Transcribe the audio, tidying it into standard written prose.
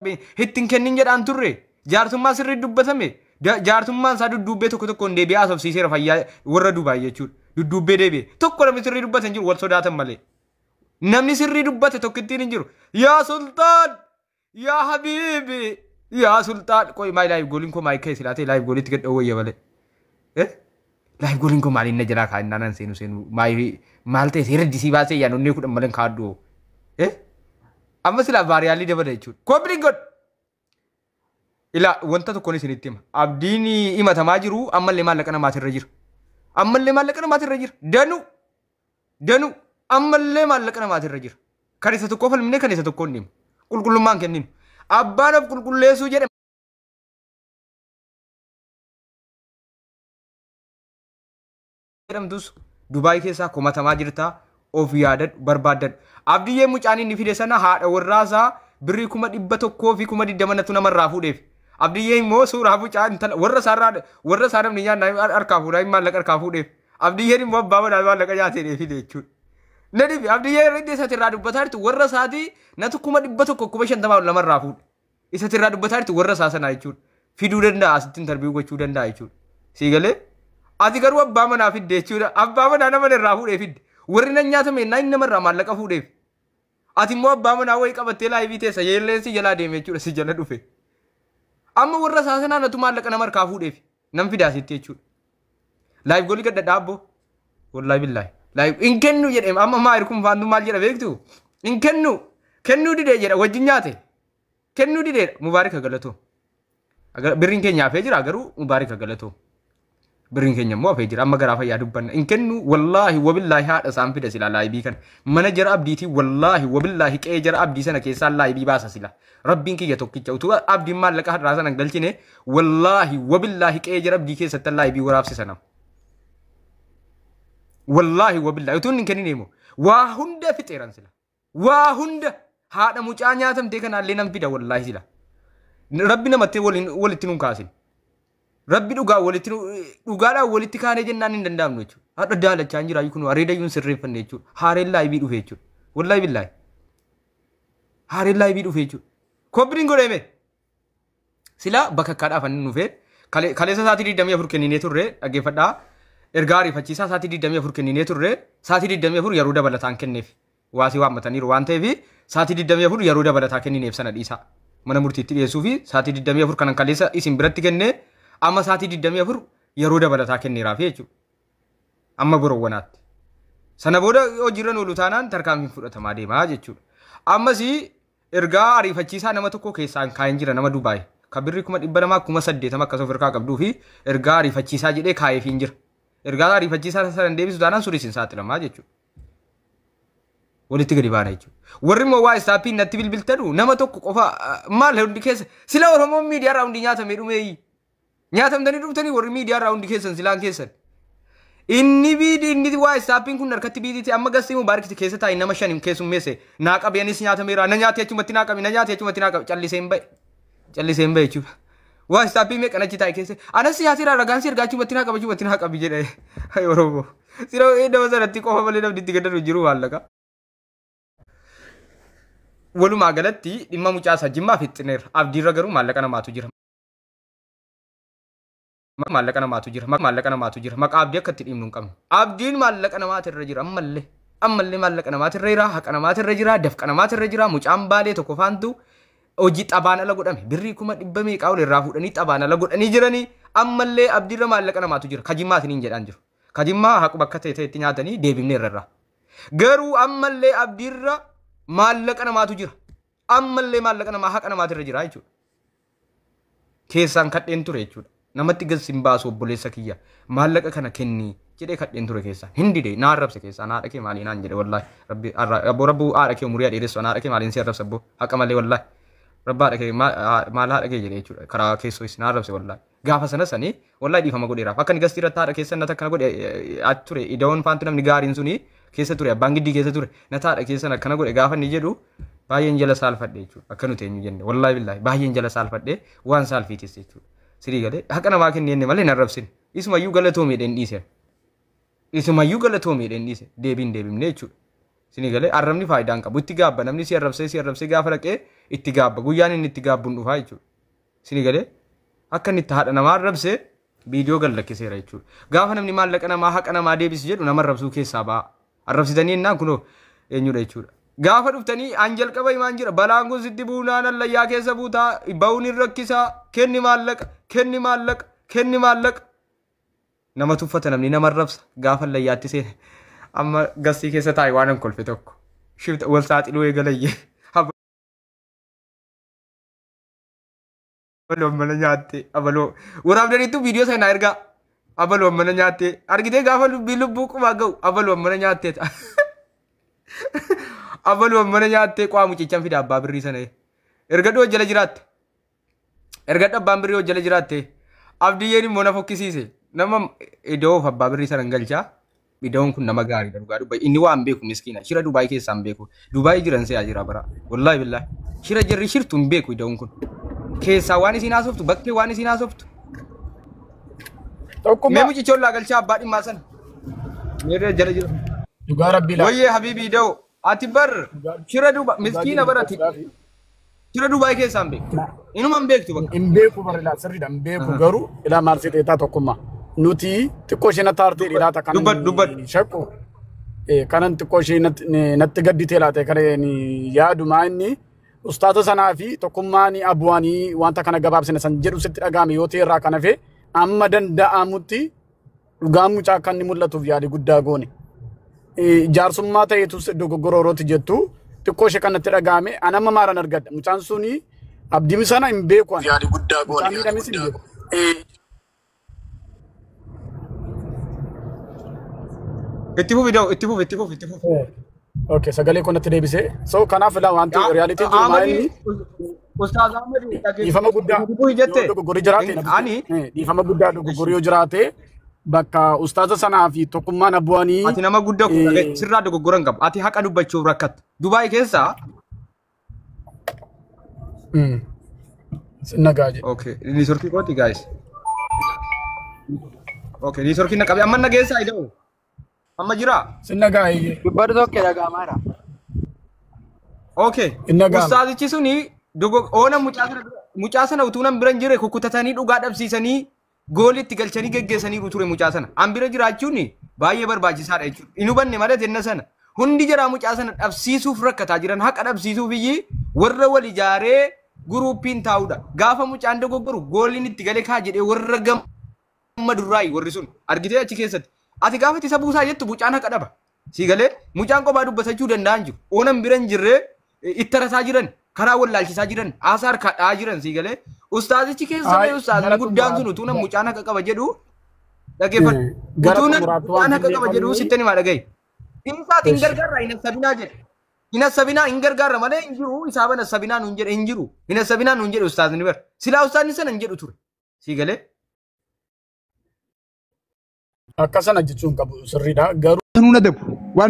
Ittiin kennin jedhaan turre. Jaarsummaa sirrii dubbatame. Jaarsummaan isaa dudduubbee tokko tokkoon deebi'ee haasofsiiseera fayyaa warra Dubaay jechuudha. Dudduubbee deebi'e. Tokko namni sirrii dubbate hin jiru wal sodaatan malee. Namni sirrii dubbate tokkittiin hin jiru. Yaa Sultaan! Yaa Habiibi! Yaa Sultaan! Qoy maay live goaliin koo maayik ka'e silaatee live goaliitti gad dhowwayya malee. Eh? Live goaliin koo maaliin na jalaa kaa'in naanaan seenu seenu maay maal ta'e seera disii baasee yaa nonnee kudhan malee kaaddu. Eh? Amma silaa vaariyaalii dabala jechuudha. Koopiliin godhu. Ilaa wanta tokkoon isinitti hima. Abdiin himatamaa jiru ammallee maallaqa namaatirra jira. Ammallee maallaqa namaatirra jira. Danuu. Danuu. Ammallee maallaqa namaatirra jira. Kan isa tokkoo falmine kan isa tokkoo hin dhimma. Qulqullummaan kenninu. Abbaan of qulqulleessuu jedhe jedhamtus Dubaay keessaa komatamaa jirta of yaadadhu barbaaddadhu. Abdiyyee mucaan inni fide sana haadha warraasaa birrii 120,000 natu namarraa fuudheef. Abdiyyee immoo suuraa mucaa intala warra isaarraa warra isaa namni nyaannaa harkaa fuudhaa maallaqa harkaa fuudheef. Abdiyyeen immoo abbaa manaa maallaqa nyaatee fide jechuudha. Na dhibi Abdiyyee irra isatti irraa dubbataa jirtu warra isaatii natu 150,000 ol namarraa fuudhe. Isatti irraa dubbataa jirtu warra isaa sanaa jechuudha. Fiduu danda'a asitti interview gochuu danda'a jechuudha. Sii galee? Ati garuu abbaa manaa fidde jechuudha. Abbaa manaa nama irraa fuudhee fidde. Warri nan nyaatame ennaa inni namarraa maallaqa fuudheef. Ati immoo abbaa manaa wayii qabattee laayivii teessa yeelleen si jalaa deeme jechuudha si jala dhufe. Amma warra isaa sanaa natu maallaqa nama harkaa fuudheef. Nan fidaa sitti jechuudha. Laayiv golii gadda dhaabboo. Wallaahi billaahi. Laayiv hin kennu jedhee amma maayir kun faantu maal jedha beektu? Hin kennu. Kennuu didee jedha wajjin nyaate. Kennuu dideedha. Mubaarika galatoo. Birriin keenya hafee jira garuu Mubaarika galatoo. Birriin keenya immoo hafee jira amma garaa fayyaa dubbanna. Hin kennu wallaahi wabillaahi haadha isaan fida silaa laayibii kana. Mana jara abdiitii wallaahi wabillaahi qe'ee jara abdii sana keessaan laayibii baasa sila. Rabbiin kiyya tokkicha utuu abdiin maallaqa har'aa sana hin galchine wallaahi wabillaahi qe'ee jara abdii keessatti laayibii waraabsisa nama. Wallaahi wabillaahi utuu hin kennine immoo waa hunda fixeeran sila. Waa hunda haadha mucaa nyaatamtee kanaallee nan fida wallaahi sila. Rabbi namatti waliin walitti nun kaasin. Rabbi dhugaa walitti dhugaadhaan walitti kaanee jennaan hin danda'amnu jechuudha. Hadha daalachaa hin jiraa kun areeda iyyuu hin sirreeffanne jechuudha. Haareen laayibii dhufe jechuudha. Wallaahi billaahi. Haareen laayibii dhufe jechuudha. Kobbiriin godheeme. Silaa bakakkaadhaaf inni dhufe kaleessa sa'aatii 24 kenninee turre dhaggeeffadhaa. Ergaa ariifachiisaa sa'aatii 24 kenninee turre sa'aatii 24 yeroo dabalataan kenneef. Waasii waammataniiru waan ta'eef sa'aatii 24 yeroo dabalataa kennineef sana dhiisaa. Mana murtiitti dhiyeessuu fi sa'aatii 24 kanan kaleessa isin biratti kenne amma sa'aatii 24 yeroo dabalataa kenneeraaf jechuudha. Amma borowwanaatti. Sana booda hojiirra oolu taanaan tarkaanfiin fudhatamaa deemaa jechuudha. Ammas ergaa ariifachiisaa nama tokko keessaan kaa'een jira nama Dubaay. Kan birrii 200,000 80,000 akkas of harkaa qabduu fi ergaa ariifachiisaa jedhee kaa'eefiin jira. Ergaa ariifachiisaa sana deebisu taanaan sunis hin saaxilamaa jechuudha. Walitti gadi baana jechuudha. Warri immoo waa istaappiin natti bilbiltanu nama tokko qofa maal hundi keessa sila Oromoon miidiyaa irraa hundi nyaatamee dhumeeyyi. Nyaatamtanii dhuftanii warri miidiyaa irraa hundi keessan silaan keessan. Inni biidi inni waa istaappiin kun harkatti biiditi amma gastii mubaarikiti keessa taa'e nama shan keessummeesse naa qabi anis nyaatameera na nyaate achumatti naa qabi na nyaate achumatti naa qabi callisee hin ba'e. Callisee hin ba'e jechuudha. Waa istaappii meeqa achi taa'e keessa anas nyaateera ragaan si ergaa achumatti naa qabi achumatti naa qabi jedhe. Hayi Oromoo. Sila nama sanatti qofa malee namni itti gaddanu jiru maallaqa. Walumaa galatti dhimma mucaa isaa jimmaa fixxineerra. Abdiirra garuu maallaqa namaatu jira. Maallaqa namaatu jira. Maallaqa namaatu jira. Maqaa abdii akka itti dhiibnu hin qabnu. Abdiin maallaqa namaatirra jira ammallee. Ammallee maallaqa namaatirra jira. Haqa namaatirra jira. Dafqa namaatirra jira. Mucaan baalee tokko faantu hojii xabaan ala godhame. Birrii 100,000 meeqaa ol irraa fuudhanii xabaan ala godhanii jiranii ammallee abdiirra maallaqa namaatu jira. Kajimmaa isiniin jedhaan jiru. Kajimmaa haquma akka ta'e ta'etti nyaatanii deebifneerra irraa. Garuu ammallee abdiirra maallaqa namaatu jira. Ammallee maallaqa namaa haqa namaatirra jira jechuudha. Keessaan kadheen ture jechuudha. Namatti gad sin baasu obboleessa kiyya. Maallaqa kana kenni jedhee kadheen ture keessaan. Hin dide na arrabse keessaan haadha kee maalii naan jedhe wallaahi. Rabbi abboo rabbuu haadha kee umurii dheeressu haadha kee maaliin si arrabsa abboo haqa malee wallaahi. Rabba haadha kee maal haadha kee jedhe jechuudha. Karaa keessoo isin arrabse wallaahi. Gaafa sana sanii wallaahi dhiifama godheeraaf. Akka inni gastii irratti haadha keessan nata akkana godhe ati ture ida'oon faantu namni gaariin suni keessa ture abbaan giddii keessa ture nata haadha keessan akkana godhe gaafa inni jedhu baay'een jala saalfadhe jechuudha. Akka nuti eenyu jenne wallaahi billaahi baay'een jala saalfadhe waan saalfiitis jechuudha. Sirii galee haqa namaa kenni jenne malee hin arrabsine. Isumayyuu galatoomii jedheen dhiise. Isumayyuu galatoomii jedheen dhiise deebiin deebifne jechuudha. Sinii galee arrabni faayidaa hin qabu. Itti gaabba namni si arrabsee si arrabsee gaafa dhaqee itti gaabba. Guyyaan inni itti gaabbuun dhufaa jechuudha. Isinii galee akka inni itti haadha namaa arrabse viidiyoo gad lakkiseera jechuudha. Gaafa namni maallaqa namaa haqa namaa deebisu jedhu nama arrabsuu keessaa ba'a. Arrabsitanii ennaan kunoo eenyudha jechuudha. Gaafa dhuftanii an jalqaba himaan jira balaan kun sitti buunaan allayyaa keessa buutaa ba'uun hin rakkisaa kenni maallaqa kenni maallaqa kenni maallaqa. Nama tuffata namni nama arrabsa gaafa allayyaatti seene amma gastii keessa taa'e waan an kolfe tokko. Shifta wal saaxiluu eegalayye. Abaloo mana nyaatte abaloo waraabdaniitu viidiyoo sana ergaa abaloo mana nyaatte argitee gaafa lubbii lubbuu qumaa ga'u abaloo mana nyaatte abaloo mana nyaatte qaa mucichaan fida abbaa birrii sana erga dhoo jala jiraatte erga abbaan birrii jala jiraatte abdiyyeen immoo na fokkisiise nama idoof abbaa birrii sana galchaa. Idoon kun nama gaariidha dhugaa Dubaay inni waan beeku miskiina shira Dubaay keessaa hin beeku Dubaay jiran se'aa jira bara wallaahi billaahi shira jarri shirtu hin beeku idoon kun keessaa waan isin haasoftu bakkee waan isin haasoftu. Mee mucicha ollaa galchaa abbaa dhimmaa sana. Meerree jala jira. Dhugaa rabbii laa. Wayyee habiibii da'o ati bar shira Dubaay miskiina barati shira Dubaay keessaa hin beeku. Inuma hin beektu bakka. Hin beeku bara ilaa sirriidha hin beeku garuu ilaa maal si ta'e tokkummaa. Nuti xiqqoo ishee natti aartee dhiiraata kan shakku kanan xiqqoo ishee natti gadditee laate kan yaadumaa inni ustaata sanaa fi tokkummaan abu'anii wanta kana gabaabsine san jedhu sitti dhaga'ame yoo ta'e irraa kan hafe amma danda'amutti dhugaan mucaa akka inni mul'atuuf yaadi guddaa goone. Jaarsummaa ta'etu dogoggoroorooti jettu xiqqoo ishee kan natti dhaga'ame an amma maaran argadha mucaan suni abdii sana hin beeku ani. Yaadi guddaa goone. Mucaan miidhames hin beeku. Itti fufi da'u itti fufi itti fufi itti fufi. Okay, sagalee kun natti deebisee. So kanaaf ilaa wanti reality jiru maa inni Ustaaz Ahmad dhiifama guddaa jette dogoggorri jiraate ani dhiifama guddaa dogoggorri yoo jiraate bakka ustaaza sanaa fi tokkummaan abu'anii ati nama guddaa kun sirraa dogoggora hin qabu ati haqa dubbachuuf rakkatta Dubaay keessaa. Nagaa jedhe. Okay, ni sorkii kooti guys. Okay, ni sorkii na qabe amma nageessaa ida'u. Amma jira. Sinnagaa eeyyee. Dubbatu tokko dhaga'amaadha. Okay. Inni dhaga'ama. Ustaazichi suni oona mucaa sana utuu nan bira hin jirre kukkutatanii dhugaa dhabsiisanii goolii itti galchanii geggeessanii ture mucaa sana. An bira jiraachuun baay'ee barbaachisaadha jechuudha. Hin hubanne malee tenna sana. Hundi jaraa mucaa sana dhabsiisuuf rakkataa jiran haqa dhabsiisuuf iyyii warra wal ijaaree guruupiin taa'udha. Gaafa mucaan dogoggoru gooliin itti galee kaa jedhee warra gammadurraayi warri sun argitee achi keessatti. Ati gaafa itti buusaa jettu mucaan haqa dhaba. Si galee mucaan kophaa dubbachuu danda'an jiru. Oonan bira hin jirree itti rasaa jiran karaa wallaalchisaa jiran haasaa harkaa dha'aa jiran si galee ustaazichi keessa ba'e ustaazni guddaan sun utuu nan mucaan haqa qaba jedhu dhaggeeffadhu. Utuu nan mucaan haqa qaba jedhu sitti himaa dhagahi. Dhiisaati hin gargaarra hin asabinaa jedhe. Hin asabinaa hin gargaarra malee hin jiru isaaban asabinaa nuun jedhe hin jiru. Hin asabinaa nuun jedhe ustaazni bara. Silaa ustaazni sana hin jedhu ture. Si galee. Akka sana jechuun qabu sirriidha garuu. Sanuu na dabu waan